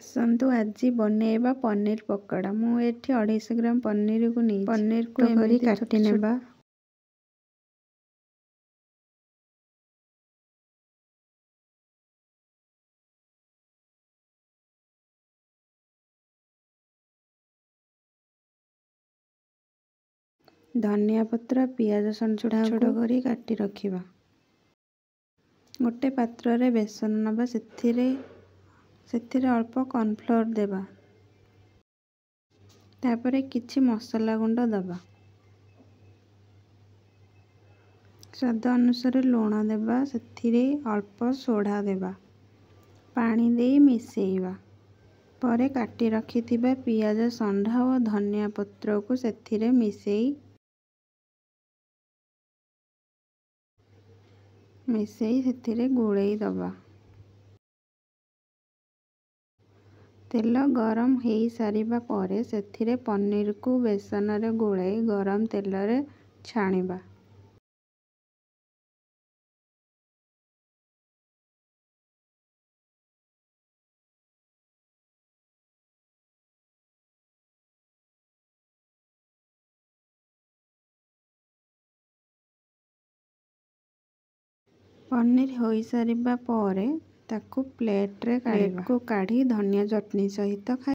ଆସନ୍ତୁ ଆଜି ବନେଇବା ପନିର ପକୋଡ଼ା। ମୁଁ ଏଠି 250 ଗ୍ରାମ ପନିରକୁ ନେଇଛି। ପନିରକୁ କରି ଏମିତି କାଟି ଛୋଟ ନେବା। ଧନିଆ ପତ୍ର, ପିଆଜ ଛୋଟ ଛୋଟ ସଣ୍ଢାକୁ କରି କାଟି ରଖିବା। ଗୋଟେ ପାତ୍ରରେ ବେସନ ନେବା, ସେଥିରେ ଅଳ୍ପ କର୍ଣ୍ଣଫ୍ଲୋର୍ ଦେବା। ତାପରେ କିଛି ମସଲା ଗୁଣ୍ଡ ଦେବା। ସ୍ୱାଦ ଅନୁସାରେ ଲୁଣ ଦେବା, ସେଥିରେ ଅଳ୍ପ ସୋଢ଼ା ଦେବା, ପାଣି ଦେଇ ମିଶାଇବା। ପରେ କାଟି ରଖିଥିବା ପିଆଜ ସଣ୍ଢା ଓ ଧନିଆ ପତ୍ରକୁ ସେଥିରେ ମିଶାଇ ସେଥିରେ ଗୋଳେଇ ଦେବା। ତେଲ ଗରମ ହୋଇସାରିବା ପରେ ସେଥିରେ ପନିରକୁ ବେସନରେ ଗୋଳାଇ ଗରମ ତେଲରେ ଛାଣିବା। ପନିର ହୋଇସାରିବା ପରେ ତାକୁ ପ୍ଲେଟ୍କୁ ପ୍ଲେଟକୁ କାଢ଼ି ଧନିଆ ଚଟଣି ସହିତ ଖାଇବା।